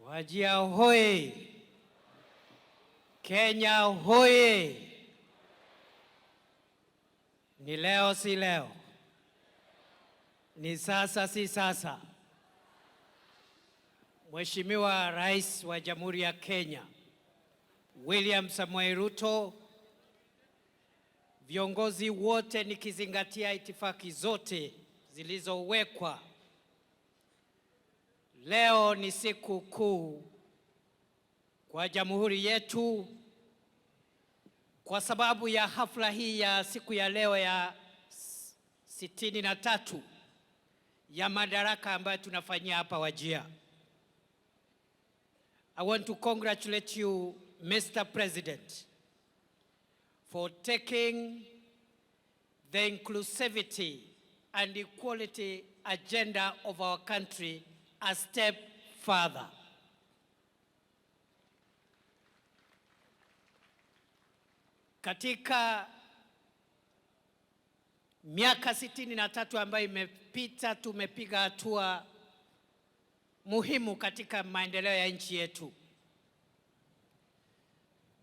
Wajir hoye! Kenya hoye! Ni leo si leo? Ni sasa si sasa? Mheshimiwa Rais wa Jamhuri ya Kenya William Samoei Ruto, viongozi wote, nikizingatia itifaki zote zilizowekwa, leo ni siku kuu kwa jamhuri yetu kwa sababu ya hafla hii ya siku ya leo ya 63 ya madaraka ambayo tunafanyia hapa Wajir. I want to congratulate you, Mr. President, for taking the inclusivity and equality agenda of our country a step further. Katika miaka 63 ambayo imepita, tumepiga hatua muhimu katika maendeleo ya nchi yetu.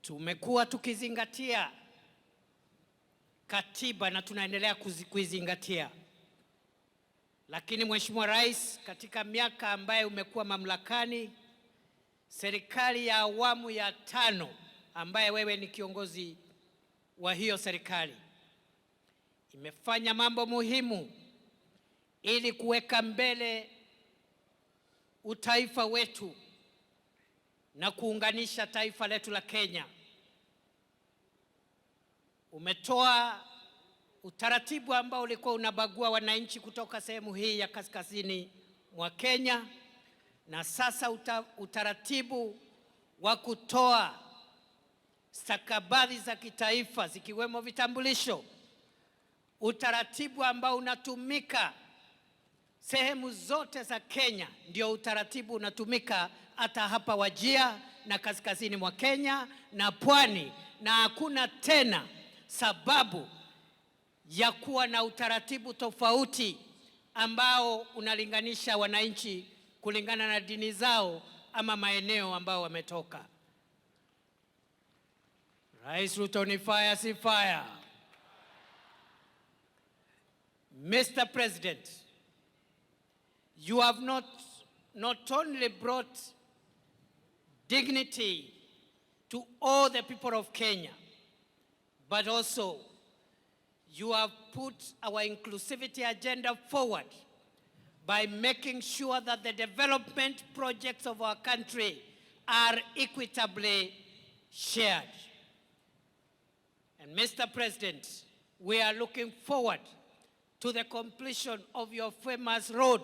Tumekuwa tukizingatia katiba na tunaendelea kuizingatia. Lakini Mheshimiwa Rais, katika miaka ambayo umekuwa mamlakani, serikali ya awamu ya 5 ambaye wewe ni kiongozi wa hiyo serikali imefanya mambo muhimu ili kuweka mbele utaifa wetu na kuunganisha taifa letu la Kenya. Umetoa utaratibu ambao ulikuwa unabagua wananchi kutoka sehemu hii ya kaskazini mwa Kenya, na sasa utaratibu wa kutoa stakabadhi za kitaifa zikiwemo vitambulisho, utaratibu ambao unatumika sehemu zote za Kenya, ndio utaratibu unatumika hata hapa Wajir na kaskazini mwa Kenya na pwani, na hakuna tena sababu ya kuwa na utaratibu tofauti ambao unalinganisha wananchi kulingana na dini zao ama maeneo ambao wametoka. Rais Ruto ni fire, si fire? Mr. President, you have not only brought dignity to all the people of Kenya, but also you have put our inclusivity agenda forward by making sure that the development projects of our country are equitably shared. And Mr. President, we are looking forward to the completion of your famous road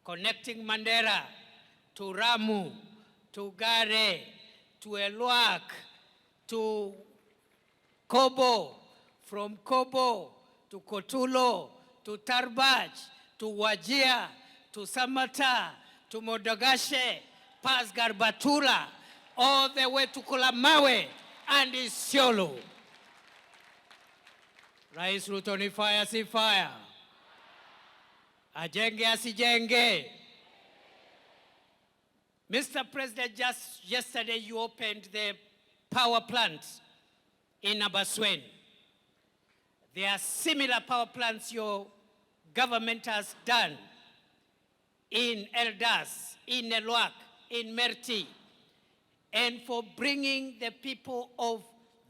connecting Mandera to Rhamu, to Gare, to Elwak, to Kobo, from Kobo to Kotulo, to Tarbaj, to Wajir, to Samata, to Modogashe, past Garbatula, all the way to Kulamawe and Isiolo. Rais Ruto ni fire, si fire? Ajenge asijenge? Mr. President, just yesterday you opened the power plant in Abaswen. There are similar power plants your government has done in Eldas, in Elwak, in Merti, and for bringing the people of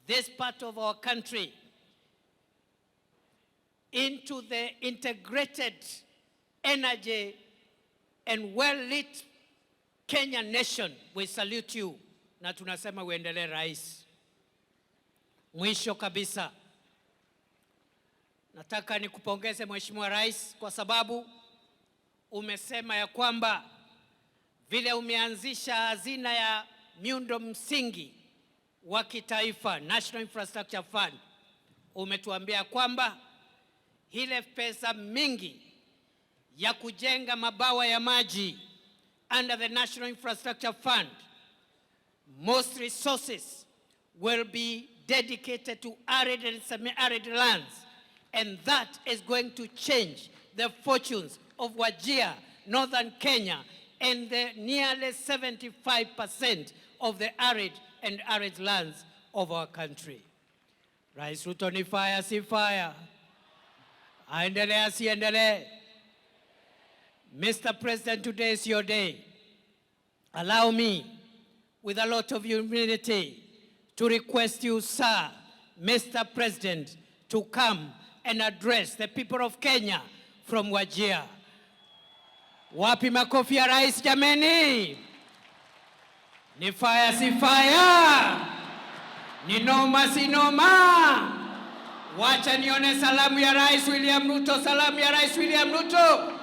this part of our country into the integrated energy and well-lit Kenya nation. We salute you na tunasema uendelee, Rais. Mwisho kabisa, nataka nikupongeze Mheshimiwa Rais kwa sababu umesema ya kwamba vile umeanzisha hazina ya miundo msingi wa kitaifa, National Infrastructure Fund, umetuambia kwamba ile pesa mingi ya kujenga mabwawa ya maji under the National Infrastructure Fund, most resources will be dedicated to arid and semi-arid lands, and that is going to change the fortunes of Wajir, Northern Kenya, and the nearly 75% of the arid and arid lands of our country. Rais Ruto ni fire, si fire? Aendelee asiendelee? Mr. President, today is your day. Allow me, with a lot of humility, to request you, sir, Mr. President, to come and address the people of Kenya from Wajir. Wapi makofi ya rais jameni? Ni fire si fire? Ni noma si noma? Wacha nione salamu ya Rais William Ruto, salamu ya Rais William Ruto.